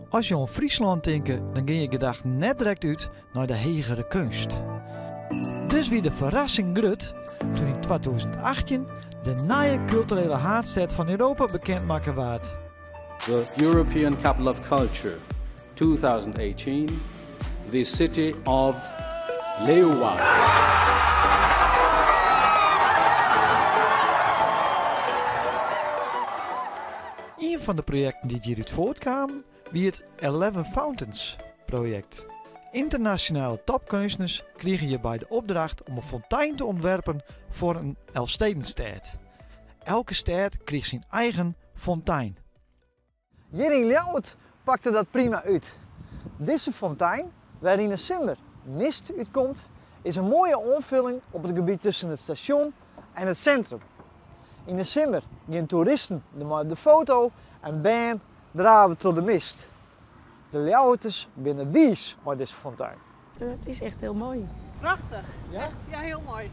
As je oan Fryslân tinke, dan gean je gedachten net direkt út nei de hegere keunst. Dus wie de ferrassing grut toen yn 2018 de nije kulturele haadstêd fan Europa bekend makke waard. The European Capital of Culture 2018, the city of Leeuwarden. Ien fan de projekten dy't hjirút foartkamen wie it Eleven Fountains projekt. Ynternasjonale topkeunstners krigen hjirby de opdracht om in fontein te ûntwerpen foar in Elfstedenstêd. Elke stêd krige syn eigen fontein. Hjir yn Ljouwert pakte dat prima út. Dizze fontein, wêr yn 'e simmer mist útkomt, is in moaie oanfulling op it gebiet tusken it stasjon en it sintrum. Yn 'e simmer gean toeristen dermei op de foto en bern drave troch de mist. De Ljouwerters binne wiis mei dizze fontein. Het is echt heel mooi. Prachtich. Ja? Ja, hiel moai.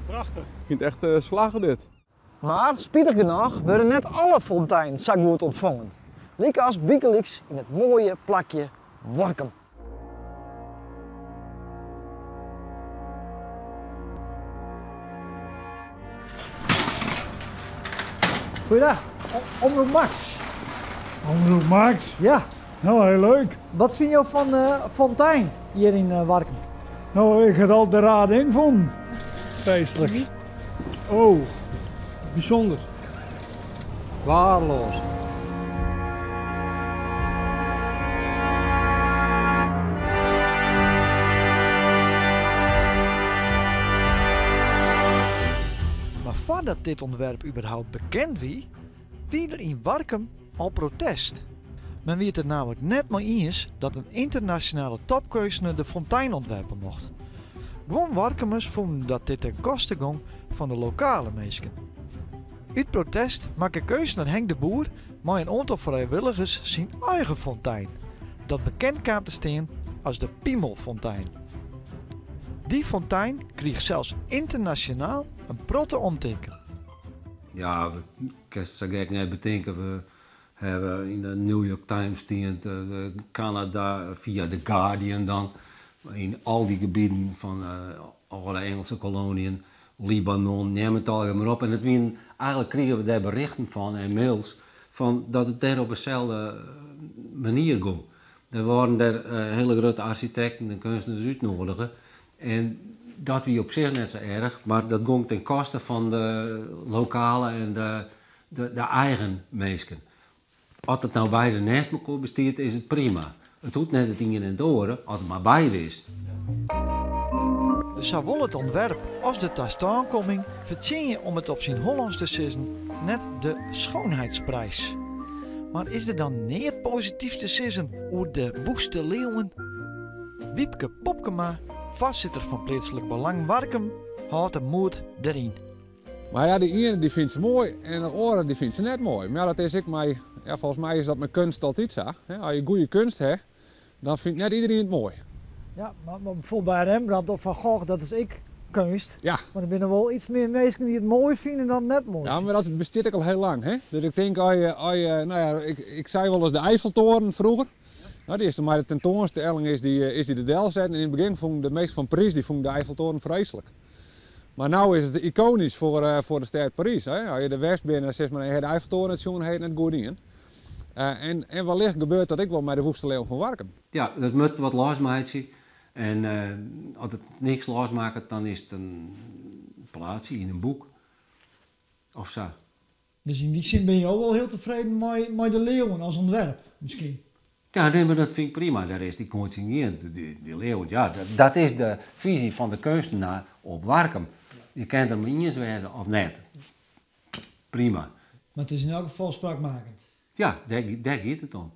Prachtich. Ik fyn it echt slagge dit. Mar spitich genôch wurde net alle fonteinen sa goed ûntfongen, lykas bygelyks yn it moaie plakje Workum. Goeiedag, Omroep Max. Omroep Max? Ja. Nou, heel leuk. Wat fine jo fan de fontein hjir yn Warkum? Nou, ik ha it altyd in raar ding fûn. Feestlik. Oh, bysûnder. Waardeloos. Mar foardat dit ûntwerp überhaupt bekend wie, wie der yn Warkum al protest. Men wie it der nammentlik net mei iens dat in ynternasjonale topkeunstner de fontein ûntwerpe mocht. Guon Warkumers fûnen dat dit ten koste gong fan de lokale minsken. Ut protest makke keunstner Henk de Boer mei in oantal frijwilligers syn eigen fontein, dat bekend kaam te stean as de Pimelfontein. Dy fontein krige sels ynternasjonaal in protte omtinken. Ja, we kinst sa gek net betinke. We hawwe yn de New York Times stien, Kanada, fia The Guardian dan, yn al dy gebieten fan âlde Ingelske koloniën, Libanon, neam it allegear mar op. En it wienen, eigentlik krigen we dêr berichten fan en mails fan dat it dêr op deselde manier gong. Der waarden dêr hiele grutte arsjitekten en keunstners útnoadige en dat wie op sich net sa erch, mar dat gong ten koste fan de lokale en de eigen minsken. As it no beide nêst mekoar bestiet, is it prima. It hoecht net it ien en it oare, as it mar beide is. Dus sawol it ûntwerp as de tastânkomming fertsjinje om it op syn Hollânsk te sizzen net de schoonheidsprijs. Mar is der dan neat posityfs te sizzen oer de woeste leeuwen? Wiepke Popkema, foarsitter fan Pleatslik Belang Warkum, hâldt de moed deryn. Mar ja, de iene dy fynt se moai en de oare dy fynt se net moai. Mar ja, dat is ek mei, ja, folgens my is dat mei kunst altyd sa. As je goede kunst ha, dan fynt net iderien it moai. Ja, mar bijvoorbeeld by Rembrandt of Van Gogh, dat is ek keunst. Ja. Mar der binne wol iets mear minsken dy't it moai fine dan net moai Ja, mar dat bestiet ek al hiel lang. Hè? Dus ik tink, as je, as je, no ja, ik, ik sei wolris de Eiffeltoren froeger. No, dy is toen mei de tentoanstelling is dy, is dy der delsetten. En yn it begjin fûnen de minsken fan Parys, dy fûnen de Eiffeltoren freeslik. Mar no is it ikonysk foar, foar de stêd Parys. Hè? As je der west binne, sis mar, en je ha de Eiffeltoren net sjoen, ha je it net goed dien. En, en wellicht gebeurt dat ek wol mei de Woeste Leeuw fan Warkum. Ja, it moat wat losmeitsje. En as it niks losmakket, dan is it in plaatsje yn in boek of sa. Dus yn dy sin binne jo wol hiel tefreden mei, mei de leeuwen as ûntwerp, miskien? Ja, nee, mar dat fyn ik prima. Dêr is dy koart tsjin gien. Dy leeuwen, ja, dat is de fisy fan de keunstenaar op Warkum. Je kin der mei iens wêze of net. Prima. Mar it is yn elk gefal spraakmakend. Ja, dêr, dêr giet it om.